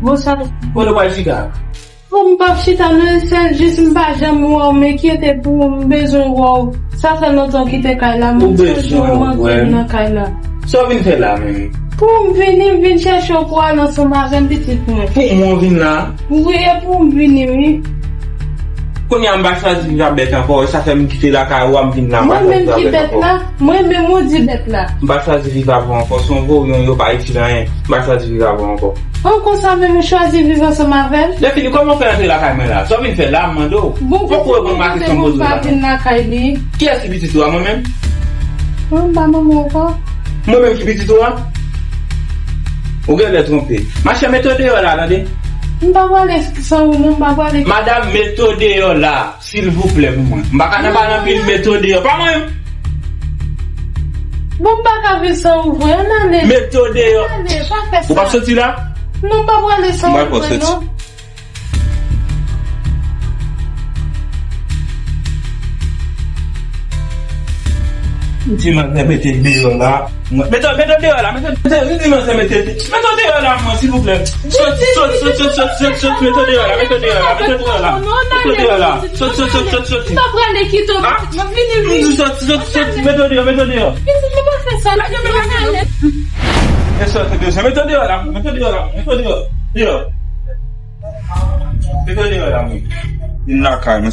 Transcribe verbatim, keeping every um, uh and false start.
Bon, sa. Kote w pral chita? Bon, m p ap chita non, se jis m pa janm wè w, m enkyete pou ou, m bezwen wè w. Sa fè lontan w kite kay la, m sonje w, m manke w nan kay la. Sa w vin fè la menm? Pou m vini, m vin chèche w pou w al ansanm avè m, pitit mwen. Pou mwen w vin la? Wi, e pou m vini, wi. Kounye a m pa chwazi viv ak bèt ankò, e sa fè m kite lakay ou a, m vin la, m pa chwazi viv ak bèt ankò. Mwen menm ou di bèt la. M pa chwazi viv avè w ankò, se yon voryon, yo pa itil anyen, m pa chwazi viv avè w ankò. An konsa menm ou chwazi viv ansanm avè l? Lèfini, kòman w fè rantre lakay mwen la? Sa w vin fè la, m mande w? Fòk ou reponn m a kesyon m poze w la. Kiyès ki pitit ou a, mwen menm? Mwen m pa manman w ankò. Mwen menm ki pitit ou a? Ou genlè twonpe. Machè, mete w deyò la, tande? M pa prale san ou non, m pa prale. Madanm, mete w deyò la, silvouplè, pou mwen. M pa ka nan pale anpil, mete w deyò. Pa mwen! Bon, m pa ka viv san ou vre, ann ale. Mete w deyò. Ann ale, pa fè sa. Ou p ap soti la? Non, m pa prale san ou vre, non. M di manzè mete deyò la. Mete, mete deyò la, mete, mete, m di manzè mete, mete deyò la, mwen, silvouplè. Sot, sot, sot, sot, sot, sot, sot, mete deyò la, mete deyò la, mete deyò la. Mete deyò la. Sot, sot, sot, sot, sot. M pa prale kite w. Ah, m di sot, sot, sot, mete deyò, mete deyò. Pitit, nou pa fè sa. Lage men, lage men. E sot, mete deyò la, mete deyò la, mete deyò. Deyò. Mete deyò la, mwen. Vin lakay mwen.